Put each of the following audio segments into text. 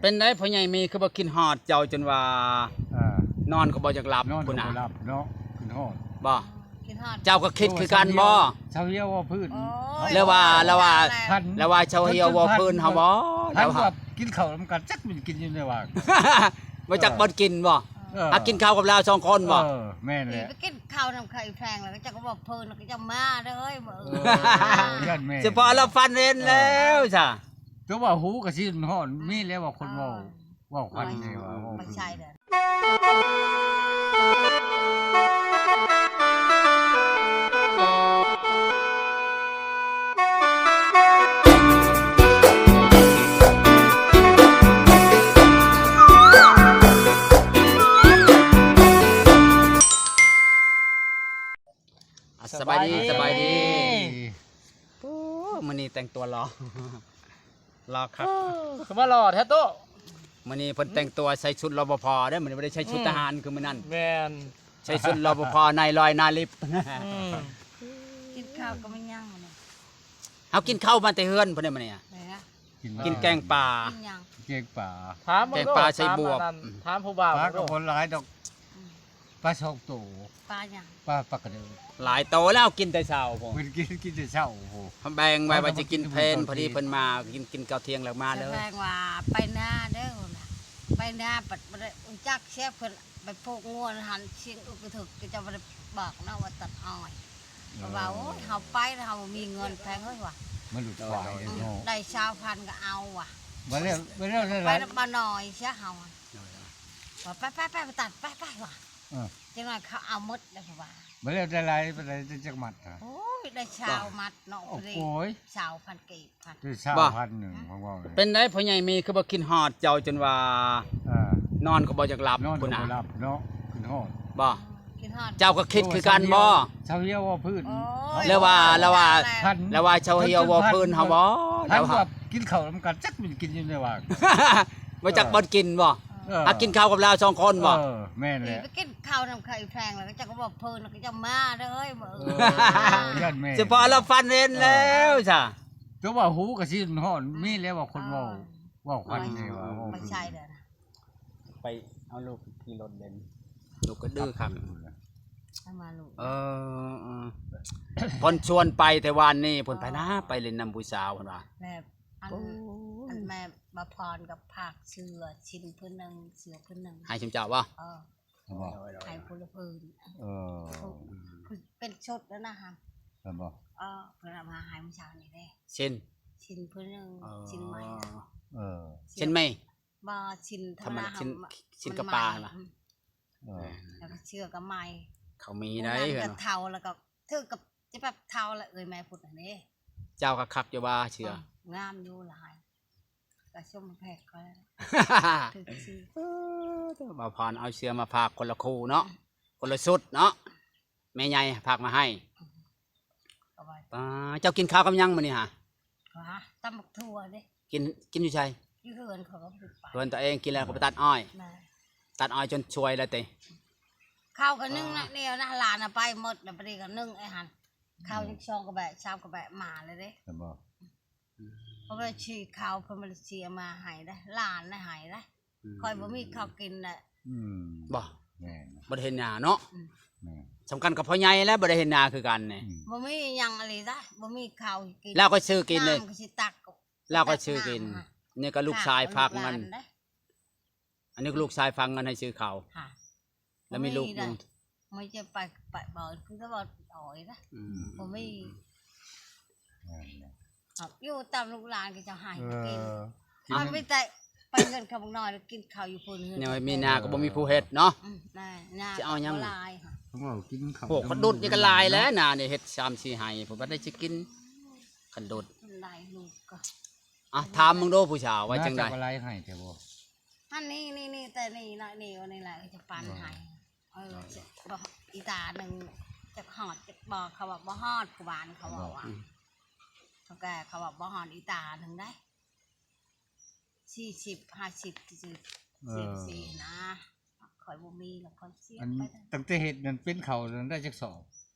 ເປັນໃດພໍ່ໃຫຍ່ມີຄືບໍ່ຄິດຮອດເຈົ້າຈົນວ່າ ອ່າ ນອນກໍບໍ່ຢາກຫຼັບ ນອນກໍບໍ່ຫຼັບເນາະ ຄິດຮອດ ບໍ່ ຄິດຮອດ ເຈົ້າກໍຄິດຄືກັນບໍ່ ຊາວເຮຍເວົ້າພື້ນ ໂອ້ຍ ຫຼືວ່າ ຫຼືວ່າ ແລ້ວວ່າຊາວເຮຍເວົ້າພື້ນເຮົາບໍ່ ແລ້ວວ່າກິນເຂົ້ານຳກັນ ຈັກມັນກິນຢູ່ໃນວ່າ ບໍ່ຈັກບ່ອນກິນບໍ່ ເອີ ຫາກິນເຂົ້າກັບລາວສອງຄົນບໍ່ ເອີ ແມ່ນແຫຼະ ໄປກິນເຂົ້ານຳເຂົາອີແພງ ແລ້ວກໍເຈົ້າກໍເວົ້າພື້ນ ແລ້ວກໍເຈົ້າມາເດີ ເອີ ຢ້ານແມ່ນ ສະເພາະລາວຝັນເຫັນແລ້ວຊະ ແຕ່ວ່າຫູກໍຊິຮ້ອນ ມີແລ້ວວ່າຄົນເວົ້າ ເອີ ເວົ້າຄວັນນີ້ວ່າ ເວົ້າ ບໍ່ໃຊ່ເດີ ສະບາຍດີ ສະບາຍດີ ສະບາຍດີ ໂອ້ ມື້ນີ້ແຕ່ງຕົວຫຼໍ່ ຫຼໍ່ຄັກ ຄືມາຫຼໍ່ແທ້ໂຕະ ມື້ນີ້ເພິ່ນແຕ່ງຕົວໃສ່ຊຸດ ລປພ ເດ້ ມື້ນີ້ບໍ່ໄດ້ໃສ່ຊຸດ ອືມ ທະຫານຄືມື້ນັ້ນ ແມ່ນ ໃສ່ຊຸດ ລປພ ໃນລອຍໜ້າລິບ ອືມ ກິນເຂົ້າກໍບໍ່ຍັງນີ້ ເຮົາກິນເຂົ້າມາແຕ່ເຮືອນພຸ້ນເດ້ມື້ນີ້ ແມ່ນ ກິນແກງປາ ກິນຫຍັງ ແກງປາ ຖາມເບິ່ງ ແກງປາໃສ່ບວບ ຖາມອັນນັ້ນ ຖາມຜູ້ບ່າວ ປາກໍບໍ່ຫຼາຍດອກ ອືມ ປາສອງໂຕ ປາຫຍັງ ປາ ປາກະເດີ ຫຼາຍໂຕແລ້ວ ກິນແຕ່ເຊົ້າພຸ້ນ ກິນ ກິນແຕ່ເຊົ້າພຸ້ນ ເຮົາແບ່ງໄວ້ວ່າຊິກິນເພນ ພໍດີເພິ່ນມາ ກິນ ກິນເຂົ້າທ່ຽງແລ້ວມາເລີຍ ແສດງວ່າໄປນາເດີ ໄປນາບັດບໍ່ໄດ້ຮູ້ຈັກເສຍ ເພິ່ນໄປຜູກງົວຫັ້ນ ຊິງອຸກກະທຶກ ເຂົາເຈົ້າບໍ່ໄດ້ບອກເນາະວ່າຕັດອ້ອຍ ເອີ ເຂົາວ່າ ໂອ້ຍ ເຮົາໄປແລ້ວເຮົາບໍ່ມີເງິນແພງເອີຍວ່າ ມັນຫຼຸດຄວາຍເນາະ ໄດ້ຊາວພັນກໍເອົາວ່າ ບໍ່ແລ້ວ ບໍ່ແລ້ວ ໄປນຳປ້ານ້ອຍເສຍເຮົາ ວ່າ ໄປ ໄປ ໄປ ໄປຕັດ ໄປ ໄປ ວ່າ ເອີ ຈັ່ງນັ້ນເຂົາເອົາໝົດແລ້ວ ເຂົາວ່າ ບໍ່ແລ້ວໄດ້ຫຼາຍປານໃດ ໄດ້ຈັກມັດຫະ ໂອ້ຍ ໄດ້ຊາວມັດເນາະ ໂອ້ຍ ຊາວພັນກີບ ພັນ ໄດ້ຊາວພັນໜຶ່ງ ເປັນໃດພໍ່ໃຫຍ່ມີຄືບໍ່ຄິດຮອດເຈົ້າຈົນວ່າ ອ່າ ນອນກໍບໍ່ຢາກຫຼັບ ນອນກໍບໍ່ຫຼັບເນາະ ຄິດຮອດ ບໍ່ ເຈົ້າກໍຄິດຄືກັນບໍ່ ຊາວເຮຍເວົ້າພື້ນ ແລ້ວວ່າ ແລ້ວວ່າ ແລ້ວວ່າຊາວເຮຍເວົ້າພື້ນເຮົາບໍ່ ແລ້ວວ່າກິນເຂົ້ານຳກັນ ຈັກມັນກິນຢູ່ໃນວ່າ ບໍ່ຈັກບ່ອນກິນບໍ່ ຫາກິນເຂົ້າກັບລາວສອງຄົນບໍ່ ເອີ ແມ່ນແຫຼະ ໄປກິນເຂົ້ານຳເຂົາອີແພງ ແລ້ວກໍເຈົ້າກໍເວົ້າພື້ນ ແລ້ວກໍເຈົ້າມາເດີ ເອີ ຢ້ານແມ່ນ ສະເພາະລາວຝັນເຫັນແລ້ວຊະ ແຕ່ວ່າຫູກໍຊິຮ້ອນ ມີແລ້ວວ່າຄົນເວົ້າ ເວົ້າຄວັນນີ້ວ່າ ບໍ່ໃຊ່ເດີ ໄປເອົາລູກຂີ່ລົດເຫຼັ້ນ ລູກກໍດື້ຄັກ ເອົາມາລູກ ເອີ ເອີ ເພິ່ນຊວນໄປແຕ່ວານນີ້ ເພິ່ນໄປນາ ໄປຫຼິ້ນນຳຜູ້ສາວເພິ່ນວ່າ ແລ້ວອັນ ອັນແມ່ບ່າວພອນກໍຝາກເສື້ອຊິນຜືນໜຶ່ງ ເສື້ອຜືນໜຶ່ງ ໃຫ້ຊຸມເຈົ້າບໍ່ ເອີ ໃຫ້ຜູ້ລະຜືນ ເອີ ເປັນຊຸດແລ້ວນະຫະ ເອີ ເພິ່ນເອົາມາໃຫ້ມື້ເຊົ້ານີ້ເດ້ ຊິນ ຊິນຜືນໜຶ່ງ ຊິນໃໝ່ ເອີ ຊິນໃໝ່ ບໍ່ ຊິນທຳມະດາ ຊິນ ຊິນກະປານະ ອືມ ເອີ ແລ້ວກໍເສື້ອກໍໃໝ່ ເຂົາມີໄດ໋ ເຖົ້າແລ້ວກໍຖືກກັບ ຈະແບບເຖົ້າແລ້ວເອີຍແມ່ພຸດຫັ້ນເດ້ ເຈົ້າກໍຄັກຢູ່ວ່າເສື້ອ ເອີ ງາມຢູ່ຫຼາຍ ກໍຊົມແພກຂ້ອຍ ຖືກຊື່ ເອີ ບ່າວພອນເອົາເສື້ອມາຝາກຄົນລະຄູ່ເນາະ ຄົນລະຊຸດເນາະ ແມ່ໃຫຍ່ຝາກມາໃຫ້ ເຈົ້າກິນເຂົ້າກັບຫຍັງມື້ນີ້ຫະ ຫາ ຕຳບັກຖົ່ວເດ້ ກິນ ກິນຢູ່ໃສ ຢູ່ເຮືອນ ຂ້ອຍກໍບໍ່ໄດ້ໄປ ເຮືອນຕົວເອງ ກິນແລ້ວກໍໄປຕັດອ້ອຍ ແມ່ນ ຕັດອ້ອຍຈົນຊ່ວຍແລ້ວຕິ ເຂົ້າກໍໜຶ້ງ ເອີ ແນວນະ ຫຼານເອົາໄປໝົດ ແລ້ວບາດນີ້ກໍໜຶ້ງໄອ້ຫັ້ນ ເຂົ້າ ອືມ ຍັງສອງກະແບະ ສາມກະແບະມາແລ້ວເດ້ ແມ່ນບໍ່ ອືມ ເພິ່ນບໍ່ໄດ້ຊື້ເຂົ້າ ເພິ່ນບໍ່ໄດ້ຊື້ເອົາມາໃຫ້ເດ້ ຫຼານນະໃຫ້ເດ້ ອືມ ຂ້ອຍບໍ່ມີເຂົ້າກິນແຫຼະ ອືມ ບໍ່ ແມ່ນ ບໍ່ໄດ້ເຮັດນາເນາະ ອືມ ແມ່ນ ສຳຄັນກັບພໍ່ໃຫຍ່ແຫຼະ ບໍ່ໄດ້ເຮັດນາຄືກັນນີ້ ອືມ ບໍ່ມີຫຍັງອີ່ຫຼີເດ້ ບໍ່ມີເຂົ້າກິນ ແລ້ວກໍຊື້ກິນເລີຍ ນ້ຳກໍຊິຕັກ ແລ້ວກໍຊື້ກິນ ຕັກນ້ຳ ນີ້ກໍລູກຊາຍຝາກເງິນ ອັນນີ້ກໍລູກຊາຍຝາກເງິນໃຫ້ຊື້ເຂົ້າ ແລ້ວມີລູກຢູ່ ບໍ່ຈະໄປ ໄປບໍ່ ຄືວ່າອອຍນະ ອືມ ບໍ່ມີ ແມ່ນແຫຼະ ຢູ່ຕາມລູກຫຼານກໍຈະໃຫ້ ເອີ ກິນ ເອີ ມັນມີແຕ່ໄປເຮືອນເຂົາບັກນ້ອຍ ແລ້ວກິນເຂົ້າຢູ່ພຸ້ນ ເຮືອນ ຍັງມີນາກໍບໍ່ມີຜູ້ເຮັດເນາະ ອືມ ນາ ນາຊິເອົາຫຍັງ ເວົ້າກິນເຂົ້າ ໂອ້ ຄັນດຸດນີ້ກໍຫຼາຍແລ້ວນານີ້ ເຮັດສາມສີ່ໄຮ່ ຜູ້ບໍ່ໄດ້ຊິກິນ ຄັນດຸດ ຫຼາຍລູກກໍ ອ່ະ ຖາມເບິ່ງດູຜູ້ສາວວ່າຈັ່ງໃດ ນາເຈົ້າກໍຫຼາຍໄຮ່ແທ້ບໍ່ ອັນນີ້ ນີ້ ນີ້ ແຕ່ນີ້ໜ້ອຍໜີ້ວນີ້ແຫຼະ ຈະປັນໃຫ້ ເອີ ບໍ່ ອີຕາໜຶ່ງ ຈັກຮອດຈັກບໍ່ ເຂົາວ່າບໍ່ຮອດ ຜູ້ບ້ານເຂົາເວົ້າວ່າ ອືມ ເຖົ້າແກ່ເຂົາວ່າບໍ່ຮອດອີຕາໜຶ່ງໄດ໋ ສີ່ສິບ ຫ້າສິບຊື່ໆ ເອີ ສີ່ສິບສີ່ນະ ຂ້ອຍບໍ່ມີແລ້ວ ຂ້ອຍເສຍໄປ ຕັ້ງແຕ່ເຮັດນັ້ນເປັນເຂົ້ານັ້ນໄດ້ຈັກສອບ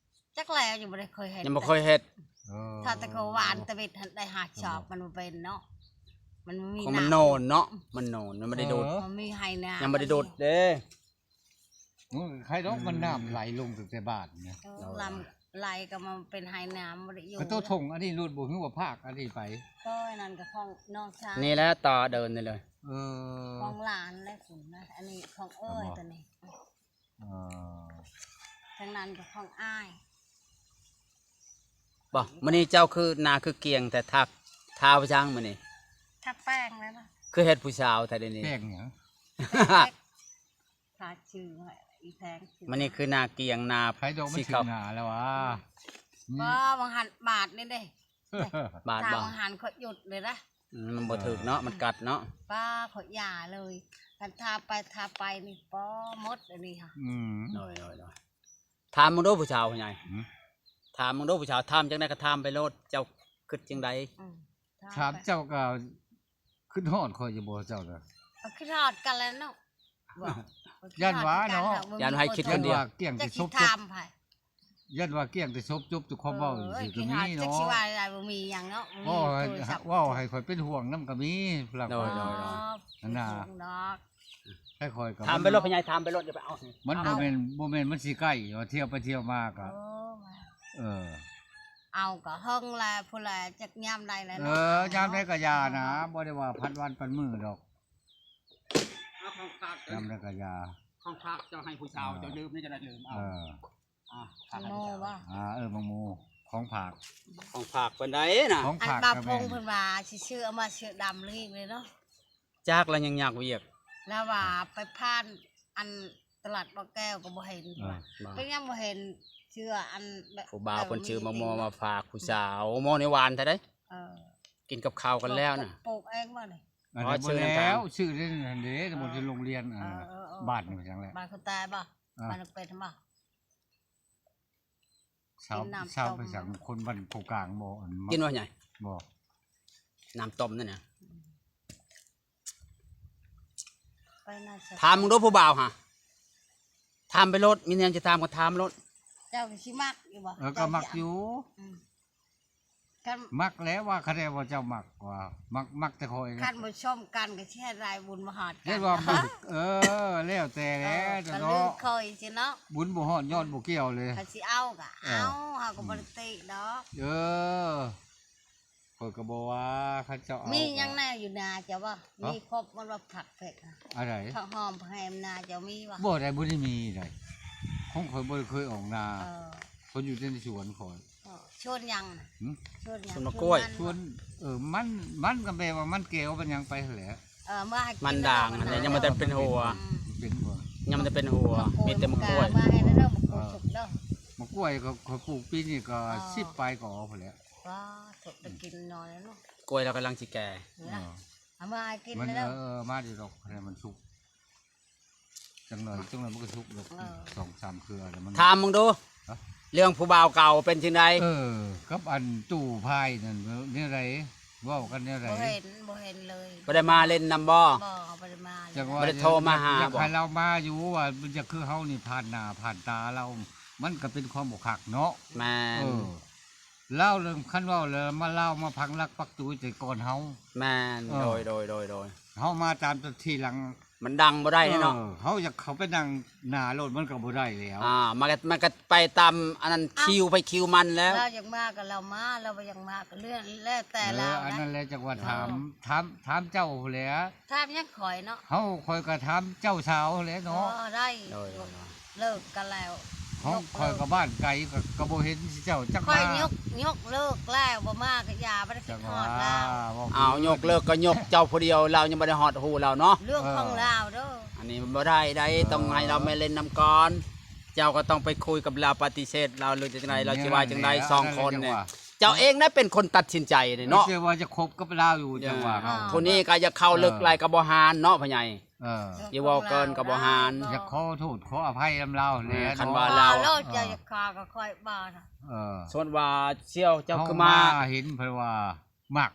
ຈັກແລ້ວ ຍັງບໍ່ໄດ້ເຄີຍເຮັດ ຍັງບໍ່ເຄີຍເຮັດ ເອີ ຖ້າແຕ່ເຂົາຫວ່ານຕະເວັດຫັ້ນໄດ້ຫ້າສອບ ມັນບໍ່ເປັນເນາະ ມັນບໍ່ມີ ຂອງມັນ ນ້ຳ ນອນເນາະ ມັນນອນ ມັນບໍ່ໄດ້ດົດ ເອີ ມັນມີໄຮ່ນ້ຳ ຍັງບໍ່ໄດ້ດົດເດ້. ໂອ້ຍ ໃຄດອກ ອືມ ມັນນ້ຳໄຫຼລົງຕັ້ງແຕ່ບາດນີ້ ເອີ ໂດຍ ນ້ຳໄຫຼກໍມາເປັນໄຮ່ນ້ຳ ບໍ່ໄດ້ຢູ່ ກະໂຕຖົງອັນນີ້ໂລດບໍ່ ຄືວ່າພາກອັນນີ້ໄປ ກໍອັນນັ້ນກໍຂອງນ້ອງຊາຍ ນີ້ແຫຼະ ຕາເດີນນີ້ເລີຍ ເອີ ຂອງຫຼານແຫຼະ ຄຸນນະ ອັນນີ້ຂອງເອື້ອຍ ຕົວນີ້ ເອີ ທາງນັ້ນກໍຂອງອ້າຍ. ບໍ່ ມື້ນີ້ເຈົ້າຄືໜ້າຄືກ້ຽງແທ້ ທາ ທາໄປຈັ່ງມື້ນີ້ ທາແປ້ງແລ້ວນະ ຄືເຮັດຜູ້ສາວແທ້ດຽວນີ້ ແປ້ງຫຍັງ ທາຊື່ໃຫ້ອີແພງ ມື້ນີ້ຄືໜ້າກ້ຽງ ໜ້າ ໃຜດອກມັນ ຊິເຂົ້າ ໜ້າແລ້ວຫວາ ອືມ ບໍ່ ບາງຫັ້ນບາດນີ້ເດ້ ບາດບໍ່ ບາງຫັ້ນຂ້ອຍຢຸດເລີຍນະ ອືມ ມັນບໍ່ຖືກເນາະ ມັນກັດເນາະ ປ້າ ຂ້ອຍຢ່າເລີຍ ຄັນທາໄປທາໄປນີ້ ປ້ອ ໝົດອັນນີ້ຫະ ອືມ ໂດຍໆໆ ຖາມເບິ່ງດູຜູ້ສາວຜູ້ໃຫຍ່ ຫືມ ຖາມເບິ່ງດູຜູ້ສາວ ຖາມຈັ່ງໃດກໍຖາມໄປໂລດ ເຈົ້າຄິດຈັ່ງໃດ ອືມ ຖາມເຈົ້າກໍຄິດຮອດຂ້ອຍຢູ່ບໍ່ເຈົ້ານະ ເອີ ຄິດຮອດກັນແຫຼະເນາະ ຢ້ານວ່າເນາະ ຢ້ານໃຫ້ຄິດຄົນດຽວ ຢ້ານວ່າກ້ຽງແຕ່ສົບຈົບ ຢ້ານວ່າກ້ຽງແຕ່ສົບຈົບ ເຈົ້າຄວາມເວົ້າ ເອີ ຈັ່ງຊີ້ກໍມີເນາະ ຈັກຊິວ່າໄດ້ ບໍ່ມີຫຍັງເນາະ ເວົ້າໃຫ້ ເວົ້າໃຫ້ຂ້ອຍເປັນຫ່ວງນຳກໍມີ ຜູ້ຫຼັກຜູ້ໃຫຍ່ ອໍ ຫັ້ນນະ ເປັນຫ່ວງດອກ ໃຫ້ຂ້ອຍກໍ ຖາມໄປໂລດ ພໍ່ໃຫຍ່ ຖາມໄປໂລດ ຢ່າໄປເອົາ ມັນບໍ່ແມ່ນ ບໍ່ແມ່ນມັນຊິໃກ້ວ່າ ທ່ຽວໄປທ່ຽວມາກໍ ເອີ ເອີ ເອົາກໍເຫິງແລ້ວ ຜູ້ແລ ຈັກຍາມໃດແລ້ວ ເອີ ເນາະ ຍາມໃດກໍຢ່ານະ ບໍ່ໄດ້ວ່າພັນວັນພັນມື້ດອກ ເອົາຂອງຝາກ ຍາມໃດກໍຢ່າ ຂອງຝາກເຈົ້າໃຫ້ຜູ້ສາວ ເອີ ເຈົ້າລືມນີ້ ເຈົ້າໄດ້ລືມເອົາ ເອີ ອ່າ ໝາກໂມບໍ່ ອ່າ ເອີ ໝາກໂມ ຂອງຝາກ ຂອງຝາກເພິ່ນໃດນະ ຂອງຝາກ ອັນບ່າວພົງເພິ່ນວ່າຊິຊື້ ເອົາມາເສື້ອດຳລີກເລີຍເນາະ ຈັກລະຍັງຍາກວຽກ ລາວວ່າໄປຜ່ານອັນຕະຫຼາດບໍ່ແກ້ວກໍບໍ່ເຫັນ ເອີ ວ່າ ເປັນຫຍັງບໍ່ເຫັນເສື້ອອັນ ຜູ້ບ່າວເພິ່ນຊື້ໝາກໂມມາຝາກຜູ້ສາວ ໝາກໂມນີ້ຫວານແທ້ໃດ ເອີ ກິນກັບເຂົ້າກັນແລ້ວນະ ປູກເອງບໍ່ນີ້ ອັນນັ້ນບໍ່ແລ້ວ ຊື້ໄດ້ຫັ້ນເດ້ ບໍ່ ເອີ ທີ່ໂຮງຮຽນ ເອີ ເອີ ເອີ ບ້ານນີ້ວ່າຈັ່ງແຫຼະ ບ້ານຄົນຕາຍບໍ່ ເອີ ບ້ານເປັນບໍ່ ຊາວ ຊາວໄປສັງ ຄົນບ້ານໂພກາງບໍ່ ອັນ ກິນບໍ່ໃຫຍ່ ບໍ່ ນ້ຳຕົ້ມນັ້ນນະ ອືມ ໄປໜ້າ ຖາມເບິ່ງດູຜູ້ບ່າວຫະ ຖາມໄປໂລດ ມີແນວຈະຖາມກໍຖາມໂລດ ເຈົ້າຊິມັກຢູ່ບໍ່ ເອີ ກໍມັກຢູ່ ອືມ ຄັນ ມັກແລ້ວວ່າ ຄັນແຕ່ວ່າເຈົ້າມັກວ່າ ມັກ ມັກແຕ່ຂ້ອຍ ຄັນບໍ່ຊົມກັນກໍຊິເຮັດໄດ້ ບຸນບໍ່ຮອດກັນ ເຮັດວ່າ ເອີ ແລ້ວແຕ່ແຫຼະ ເອີ ເນາະ ກໍລືມຂ້ອຍຊິເນາະ ບຸນບໍ່ຮອດຍອດບໍ່ກ່ຽວເລີຍ ຄັນຊິເອົາກໍ ເອີ ເອົາ ເຮົາກໍບໍ່ໄດ້ຕິດອກ ເອີ ຂ້ອຍກໍບໍ່ວ່າ ຄັນເຈົ້າເອົາ ມີຫຍັງແດ່ຢູ່ນາເຈົ້າບໍ່ ມີຄົບໝົດບໍ່ ຜັກເຜັດ ອັນໃດ ຜັກຫອມ ຜັກແຮມ ນາເຈົ້າມີບໍ່ ບໍ່ໄດ້ ບໍ່ໄດ້ມີໃດ ຂອງຂ້ອຍບໍ່ໄດ້ເຄີຍອອກນາ ເອີ ຂ້ອຍຢູ່ແຕ່ໃນສວນຂ້ອຍ ເອີ ສວນຫຍັງນະ ຫືມ ສວນຫຍັງ ສວນໝາກກ້ວຍ ສວນມັນ ສວນ ເອີ ມັນ ມັນກໍແປວ່າມັນແກ້ວ ມັນຫຍັງໄປຫັ້ນແຫຼະ ເອີ ມາໃຫ້ກິນ ມັນດ່າງຫັ້ນແຫຼະ ຍັງບໍ່ທັນເປັນຫົວ ອືມ ເປັນຫົວ ຍັງບໍ່ທັນເປັນຫົວ ໝາກກ້ວຍ ມີແຕ່ໝາກກ້ວຍ ມາໃຫ້ເດີ ໝາກກ້ວຍ ເອີ ສຸກເດີ ໝາກກ້ວຍກໍຂ້ອຍປູກປີນີ້ກໍ ເອີ ສິບປາຍກໍພຸ້ນແຫຼະ ວ້າ ສົດໄປກິນໜ້ອຍເນາະ ກ້ວຍລາວກຳລັງຊິແກ່ ເອີ ເອົາມາໃຫ້ກິນ ມັນ ເດີ ເອີ ເອີ ມາຢູ່ດອກ ໃຫ້ມັນສຸກ ຈັກໜ້ອຍ ຈັກໜ້ອຍມັນກໍສຸກດອກ ເອີ ສອງສາມເຄືອແລ້ວມັນ ຖາມເບິ່ງດູ ຮະ ເລື່ອງຜູ້ບ່າວເກົ່າເປັນຈັ່ງໃດ ເອີ ກັບອັນຕູ້ພາຍນັ້ນ ແນວໃດ ເວົ້າກັນແນວໃດ ບໍ່ເຫັນ ບໍ່ເຫັນເລີຍ ບໍ່ໄດ້ມາຫຼິ້ນນຳບໍ່ ບໍ່ ບໍ່ໄດ້ມາເລີຍ ຈັ່ງວ່າ ບໍ່ໄດ້ໂທມາຫາ ຢາກ ບໍ່ ໃຫ້ລາວມາຢູ່ ວ່າມັນຈະຄືເຮົານີ້ຜ່ານໜ້າຜ່ານຕາລາວ ມັນກໍເປັນຄວາມບໍ່ຄັກເນາະ ແມ່ນ ເອີ ລາວເລື່ອງ ຄັນເວົ້າແລ້ວມາ ລາວມາພັງຫຼັກປັກຕູແຕ່ກ່ອນເຮົາ ແມ່ນ ເອີ ໂດຍ ໂດຍ ໂດຍ ໂດຍ ເຮົາມາຕາມທີ່ຫຼັງ ມັນດັງບໍ່ໄດ້ເນາະ ເອີ ເຮົາຢາກເຂົ້າໄປນັ່ງໜ້າໂລດ ມັນກໍບໍ່ໄດ້ແລ້ວ ອ່າ ມັນກໍ ມັນກໍໄປຕາມອັນນັ້ນ ເອົ້າ ຄິວໃຜຄິວມັນແລ້ວ ລາວຢາກມາກໍລາວມາ ລາວບໍ່ຢາກມາກໍເລື່ອນ ແລ້ວແຕ່ ເອີ ລາວ ອັນນັ້ນແຫຼະ ຈັ່ງວ່າ ເອີ ຖາມ ຖາມ ຖາມເຈົ້າພຸ້ນແຫຼະ ຖາມຫຍັງຂ້ອຍເນາະ ເຮົາ ຂ້ອຍກໍຖາມເຈົ້າສາວແຫຼະເນາະ ເອີ ໄດ້ ໂດຍ ໂດຍ ໂດຍ ເລີກກັນແລ້ວ ຂອງຂ້ອຍກໍບ້ານໄກ ກໍ ກໍບໍ່ເຫັນເຈົ້າຈັກ ຂ້ອຍ ມາ ຍົກ ຍົກເລີກແລ້ວ ບໍ່ມາກໍຢ່າ ບໍ່ໄດ້ຄິດຮອດລາວ ເອົ້າ ຍົກເລີກກໍຍົກເຈົ້າຜູ້ດຽວ ລາວຍັງບໍ່ໄດ້ຮອດຮູ້ລາວເນາະ ເລື່ອງຂອງລາວເດີ ເອີ ອັນນີ້ມັນບໍ່ໄດ້ໃດ ເອີ ຕ້ອງໃຫ້ລາວມາຫຼິ້ນນຳກ່ອນ ເຈົ້າກໍຕ້ອງໄປຄຸຍກັບລາວ ປະຕິເສດລາວ ຫຼືຈັ່ງໃດ ລາວຊິວ່າຈັ່ງໃດ ສອງຄົນນີ້ ເຈົ້າເອງນະເປັນຄົນຕັດສິນໃຈນີ້ເນາະ ເຈົ້າວ່າຈະຄົບກັບລາວຢູ່ ເຈົ້າວ່າ ເອີ ຜູ້ນີ້ກໍຢາກເຂົ້າເລິກຫຼາຍກໍບໍ່ຫານເນາະ ພໍ່ໃຫຍ່ ເອີ ຢ່າເວົ້າເກີນກໍບໍ່ຫານ ຢາກຂໍໂທດຂໍອະໄພນຳລາວແຫຼະ ເອີ ຄັນວ່າລາວ ເອີ ເຈົ້າຢາກຂ້າກໍຂ້ອຍບໍ່ນະ ເອີ ສົມມຸດວ່າສ່ຽວເຈົ້າຄືມາ ເຮົາມາເຫັນເພິ່ນວ່າມັກ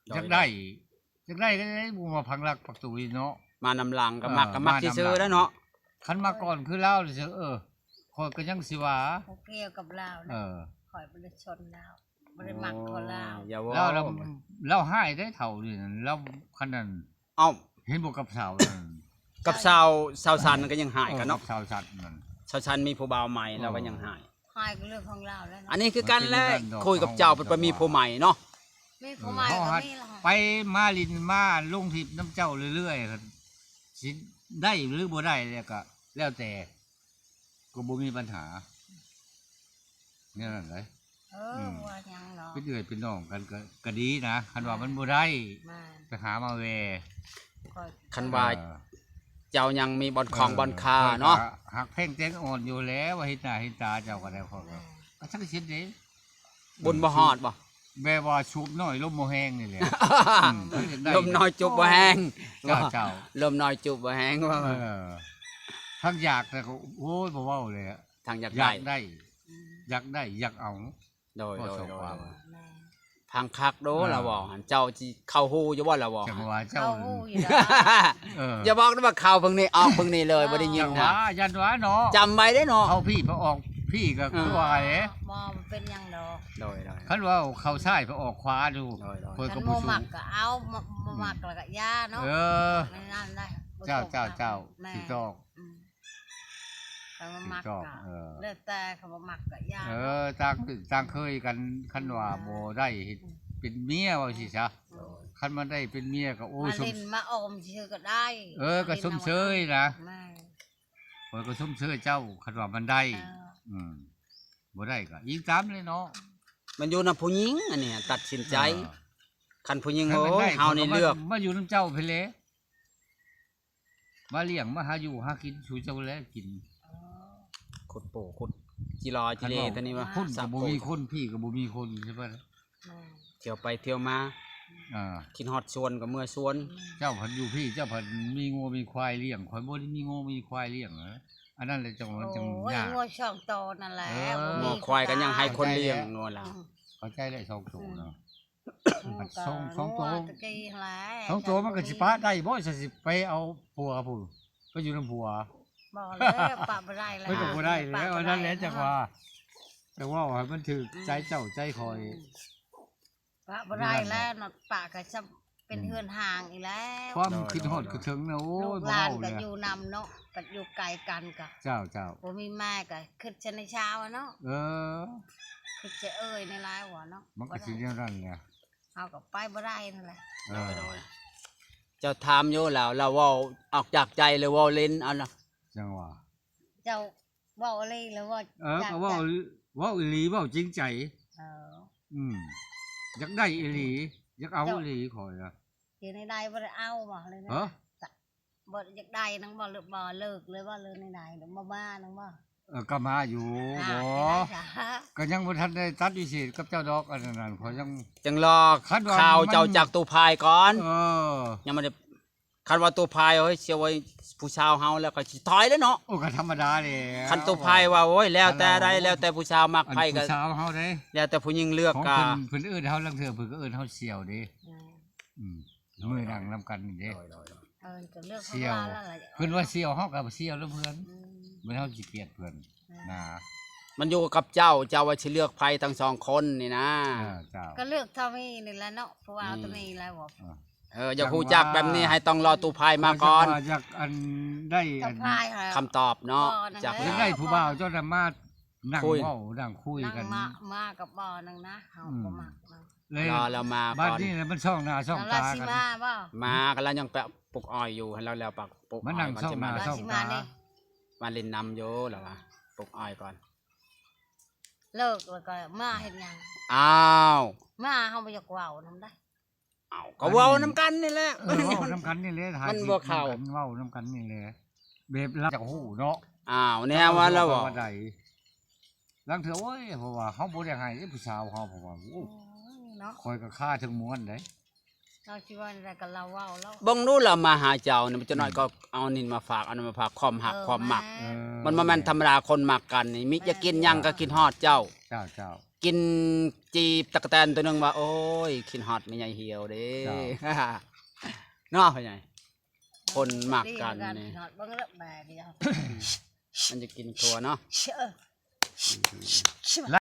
ໂດຍ ຢາກໄດ້ ຢາກໄດ້ກໍໄດ້ ບໍ່ມາພັງຫຼັກປັກຕູເນາະ ມານຳຫຼັງກໍມັກ ເອີ ກໍມັກຊື່ໆແລ້ວເນາະ ຄັນມາກ່ອນຄືລາວນີ້ ເອີ ຂ້ອຍກໍຍັງຊິວ່າ ບໍ່ກ່ຽວກັບລາວນະ ເອີ ຂ້ອຍບໍ່ໄດ້ຊົນລາວ ບໍ່ໄດ້ມັກຄົນລາວ. ໂອ້ ຢ່າເວົ້າ ລາວ ລາວ ລາວຮ້າຍເດ້ເຖົ້ານີ້ນັ້ນ ລາວ ຄັນນັ້ນ ເອົ້າ ເຫັນບໍ່ກັບສາວນັ້ນ ກັບສາວ ສາວສັນກໍຍັງຮ້າຍກັນເນາະ ເອີ ກັບສາວສັນນັ້ນ ສາວສັນມີຜູ້ບ່າວໃໝ່ ເອີ ລາວກໍຍັງຮ້າຍ ຮ້າຍກໍເລື່ອງຂອງລາວແລ້ວເນາະ. ອັນນີ້ຄືກັນແຫຼະ ມັນເປັນເລື່ອງດອກ ຄຸຍກັບເຈົ້າ ເຮົາ ເພິ່ນໄປມີຜູ້ໃໝ່ເນາະ ມີຜູ້ໃໝ່ກໍມີລະ ເອີ ເຮົາຫາກໄປມາຫຼິ້ນມາລົງທິບນຳເຈົ້າເລື້ອຍໆ ຊິໄດ້ຫຼືບໍ່ໄດ້ແລ້ວກໍແລ້ວແຕ່ ກໍບໍ່ມີບັນຫາ ແນວນັ້ນເດ້. ເອີ ອືມ ບໍ່ວ່າຫຍັງດອກ ເປັນເອື້ອຍເປັນນ້ອງກັນກໍ ກໍດີນະ ຄັນວ່າມັນບໍ່ໄດ້ ແມ່ນ ໄປຫາມາແວ່ ຂ້ອຍ ຄັນວ່າ ເອີ ເຈົ້າຍັງມີບ່ອນຂອງ ເອີ ບ່ອນຄາເນາະ ຂ້ອຍກໍຮັກແພງແຕງອ່ອນຢູ່ແລ້ວ ວ່າເຫັນໜ້າເຫັນຕາເຈົ້າກໍໄດ້ ຂ້ອຍກໍ ແມ່ນ ກໍຈັກຊິເຮັດເດ້ ບຸນບໍ່ຮອດບໍ່? ແບບວ່າສູບໜ້ອຍລົມບໍ່ແຮງນີ້ແຫຼະ ອືມ ເພິ່ນຢາກໄດ້ ລົມໜ້ອຍຈູບບໍ່ແຮງ ເຈົ້າ ເຈົ້າ ລົມໜ້ອຍຈູບບໍ່ແຮງວ່າ ເອີ ທັງຢາກແຕ່ກໍ ໂອ້ຍ ບໍ່ເວົ້າເລີຍ ທັງຢາກໄດ້ ຢາກໄດ້ ອືມ ຢາກໄດ້ ຢາກເອົາ ໂດຍ ໂດຍ ໂດຍ ແມ່ນ ຟັງຄັກໂດ ເອີ ລາວເວົ້າຫັ້ນ ເຈົ້າຊິເຂົ້າຫູຢູ່ບໍ່ລາວເວົ້າ ຈັ່ງວ່າເຈົ້າ ເຂົ້າຫູຢູ່ດອກ ເອີ ຢ່າບອກນະວ່າເຂົ້າເບິ່ງນີ້ ອອກເບິ່ງນີ້ເລີຍ ເອີ ບໍ່ໄດ້ຍິນນະ ຢ່າວ່າ ຢ່າວ່າເນາະ ຈຳໄວ້ເດ້ເນາະ ເຂົ້າພີ້ໄປອອກພີ້ກໍ ເອີ ຄືວ່າເດ້ ບໍ່ ບໍ່ເປັນຫຍັງດອກ ໂດຍ ໂດຍ ຄັນວ່າເຂົ້າຊ້າຍໄປອອກຂວາດູ ໂດຍ ໂດຍ ຂ້ອຍກໍບໍ່ ຄັນບໍ່ມັກກໍເອົາ ບໍ່ ບໍ່ມັກ ອືມ ແລ້ວກໍຢ່າເນາະ ເອີ ແນວນັ້ນໄດ໋ ເຈົ້າ ເຈົ້າ ເຈົ້າ ແມ່ນ ຖືກຕ້ອງ ອືມ ຄັນວ່າມັກກໍ ຖືກຕ້ອງ ເອີ ແລ້ວແຕ່ ຄັນບໍ່ມັກກໍຢ່າ ເອີ ເນາະ ຕ່າງ ຕ່າງເຄີຍກັນ ຄັນວ່າ ອືມ ບໍ່ໄດ້ເຮັດ ອືມ ເປັນເມຍ ເວົ້າຊີ້ຊະ ໂດຍ ຄັນມາໄດ້ເປັນເມຍກໍ ໂອ້ຍ ມາຫຼິ້ນ ຊົມ ມາອອມຊື່ກໍໄດ້ ເອີ ກໍຊົມເຊີຍນະ ແມ່ນ ຂ້ອຍກໍຊົມເຊີຍເຈົ້າ ຄັນວ່າມັນໄດ້ ເອີ ອືມ ບໍ່ໄດ້ກໍອີງຕາມເລີຍເນາະ ມັນຢູ່ນຳຜູ້ຍິງ ອັນນີ້ຕັດສິນໃຈ ເອີ ຄັນຜູ້ຍິງ ຄັນມັນໄດ້ ໂອ້ຍ ເຮົານີ້ເລືອກ ມາ ມາຢູ່ນຳເຈົ້າພີ້ແຫຼະ ມາລ້ຽງມາຫາຢູ່ຫາກິນສູ່ເຈົ້າແລະກິນ ຂຸດປູຂຸດຈີລາຈີເລ ຄັນວ່າ ຕົວນີ້ວ່າ ພຸ້ນກໍບໍ່ມີຄົນ ພີ້ກໍບໍ່ມີຄົນ ໃຊ່ປະ ແມ່ນ ທ່ຽວໄປທ່ຽວມາ ອ່າ ຄິດຮອດສວນກໍເມືອສວນ ແມ່ນ ເຈົ້າພັດຢູ່ພີ້ ເຈົ້າພັດມີງົວມີຄວາຍລ້ຽງ ຂ້ອຍບໍ່ໄດ້ມີງົວມີຄວາຍລ້ຽງນະ ອັນນັ້ນແຫຼະຈັ່ງວ່າມັນຈັ່ງຍາກ ງົວສອງໂຕນັ້ນແຫຼະ ເອີ ບໍ່ມີ ງົວຄວາຍກໍຍັງໃຫ້ຄົນລ້ຽງ ງົວລາວ ອືມ ເຂົ້າໃຈແລ້ວ ສອງໂຕເນາະ ມັນກໍສອງ ສອງໂຕ ງົວຕະກີ້ຫັ້ນແຫຼະ ສອງໂຕມັນກໍຊິປະໄດ້ບໍ່ ຊິໄປເອົາຜົວພຸ້ນ ໄປຢູ່ນຳຜົວ ບໍ່ແລ້ວ ປະບໍ່ໄດ້ແລ້ວ ມັນກໍບໍ່ໄດ້ແລ້ວ ປະບໍ່ໄດ້ ອັນນັ້ນແຫຼະ ເນາະ ຈັ່ງວ່າ ຈັ່ງເວົ້າໃຫ້ມັນຖືກ ອືມ ໃຈເຈົ້າໃຈຂ້ອຍ ອືມ ປະບໍ່ໄດ້ແລ້ວເນາະ ປະກໍຈະເປັນ ອືມ ເຮືອນຮ່າງອີກແລ້ວ ຄວາມຄິດຮອດຄິດເຖິງນະ ໂອ້ຍ ລູກຫຼານກໍຢູ່ນຳເນາະ ກໍຢູ່ໄກກັນກໍ ເຈົ້າ ເຈົ້າ ບໍ່ມີແມ່ກໍຄິດໃສ່ໃນຊາວເນາະ ເອີ ຄິດໃສ່ເອື້ອຍໃນຫຼາຍວ່າເນາະ ມັນກໍຊິແນວນັ້ນແຫຼະ ເຮົາກໍໄປບໍ່ໄດ້ນັ້ນແຫຼະ ເອີ ໂດຍ ໂດຍ ເຈົ້າຖາມຢູ່ແລ້ວ ລາວເວົ້າອອກຈາກໃຈ ຫຼືເວົ້າຫຼິ້ນ ເອົາລະ ຈັ່ງວ່າ ເຈົ້າເວົ້າອີ່ຫຼີ ຫຼືວ່າ ເອີ ຢາກ ກໍເວົ້າ ຈະ ເວົ້າອີ່ຫຼີ ເວົ້າຈິງໃຈ ເອີ ອືມ ຢາກໄດ້ອີ່ຫຼີ ຢາກເອົາ ເຈົ້າ ອີ່ຫຼີ ຂ້ອຍນະ ເຮັດແນວໃດ ບໍ່ໄດ້ເອົາບໍ່ ຫຼື ເອີ ບໍ່ຢາກໄດ້ນຳບໍ່ ຫຼືບໍ່ເລີກເລີຍບໍ່ ຫຼືແນວໃດ ບໍ່ມານຳບໍ່ ເອີ ກໍມາຢູ່ ອ່າ ບໍ່ ເຮັດໄດ້ຊະ ກໍຍັງບໍ່ທັນໄດ້ຕັດວິເສດກັບເຈົ້າດອກ ອັນນັ້ນ ຂ້ອຍຍັງ ຈັ່ງລໍ ຄັນວ່າ ຂ່າວເຈົ້າ ມັນ ຈາກຕູ້ພາຍກ່ອນ ເອີ ຍັງບໍ່ໄດ້ ຄັນວ່າຕູ້ພາຍ ໂອ້ຍ ສຽວ ໂອ້ຍ ຜູ້ສາວເຮົາແລ້ວກໍຊິຖອຍແລ້ວເນາະ ໂອ້ ກໍທຳມະດາແຫຼະ ຄັນຕູ້ພາຍວ່າ ໂອ້ຍ ແລ້ວແຕ່ໃດ ແລ້ວແຕ່ຜູ້ສາວມັກໃຜກໍ ອັນຜູ້ສາວເຮົາເດ້ ແລ້ວແຕ່ຜູ້ຍິງເລືອກ ຂອງເພິ່ນ ກໍ ເພິ່ນເອີ້ນເຮົາ ລາງເທື່ອເພິ່ນກໍເອີ້ນເຮົາສຽວເດ້ ອືມ ອືມ ມື້ນັ່ງນຳກັນນີ້ເດ້ ໂດຍ ໂດຍ ເອີ ກໍເລືອກ ສຽວ ຂອງລາວລະ ເພິ່ນວ່າສຽວ ເຮົາກໍສຽວນຳເພິ່ນ ອືມ ແມ່ນເຮົາຂີ້ກຽດເພິ່ນ ອືມ ນະ ມັນຢູ່ກັບເຈົ້າ ເຈົ້າວ່າຊິເລືອກໃຜທັງສອງຄົນນີ້ນະ ເອີ ເຈົ້າ ກໍເລືອກເທົ່ານີ້ນີ້ແຫຼະເນາະ ເພາະວ່າ ອືມ ເອົາຕົວນີ້ແຫຼະ ເອີ ເອີ ຢາກຮູ້ຈັກແບບນີ້ໃຫ້ຕ້ອງລໍຕູ້ພາຍມາກ່ອນ ຂ້ອຍຈັ່ງວ່າຢາກ ອັນ ໄດ້ ອັນ ຄຳຕອບເນາະ ຈາກ ຢາກໄດ້ຜູ້ບ່າວເຈົ້ານະມາ ນັ່ງເວົ້ານັ່ງຄຸຍກັນ ມາກັບບໍ່ນັ່ງນະ ເຮົາ ອືມ ບໍ່ມັກນະ ລາວມາກ່ອນ ບາດນີ້ມັນສ່ອງໜ້າສ່ອງຕາກັນ ມາ ກໍລາວຍັງໄປປູກອ້ອຍຢູ່ ໃຫ້ລາວແລ້ວປາກປູກອ້ອຍ ມານັ່ງສ່ອງໜ້າສ່ອງຕາ ມາຫຼິ້ນນຳຢູ່ ລາວວ່າປູກອ້ອຍກ່ອນ ເລີກແລ້ວກໍມາເຮັດຫຍັງ ອ້າວ ມາເຮົາບໍ່ຢາກເວົ້ານຳໃດ ເອົ້າ ກໍເວົ້ານຳກັນນີ້ແຫຼະ ເອີ ເວົ້ານຳກັນນີ້ແຫຼະ ມັນບໍ່ເຂົ້າ ເວົ້ານຳກັນນີ້ແຫຼະ ແບບລາວຈະຮູ້ເນາະ ອ້າວ ແນວວ່າລາວເວົ້າ ລາງເທື່ອ ໂອ້ຍ ເພາະວ່າເຮົາບໍ່ໄດ້ໃຫ້ເດ້ຜູ້ສາວເຮົາ ເພາະວ່າ ໂອ້ຍ ໂອ້ຍ ເນາະ ຂ້ອຍກໍຄາເທິງມ່ວນເດ້ ລາວຊິວ່າແນວໃດກໍລາວເວົ້າລາວ ເບິ່ງດູລາວມາຫາເຈົ້ານີ້ ຈັກໜ້ອຍກໍເອົານີ້ມາຝາກ ເອົານັ້ນມາຝາກ ຄວາມຮັກ ເອີ ຄວາມມັກ ແມ່ນ ມັນບໍ່ແມ່ນທຳມະດາ ຄົນມັກກັນນີ້ ມີ ແມ່ນ ຢາກກິນຫຍັງກໍຄິດຮອດເຈົ້າ ເຈົ້າ ເຈົ້າ ກິນຈີບຕັກກະແຕນຕົວໜຶ່ງວ່າ ໂອ້ຍ ຄິດຮອດແມ່ໃຫຍ່ຫ່ຽວເດ້ ເຈົ້າ ເນາະ ພໍ່ໃຫຍ່ ຄົນມັກກັນນີ້ ເບິ່ງແລ້ວແບບນີ້ ມັນຈະກິນທົ່ວເນາະ ເອີ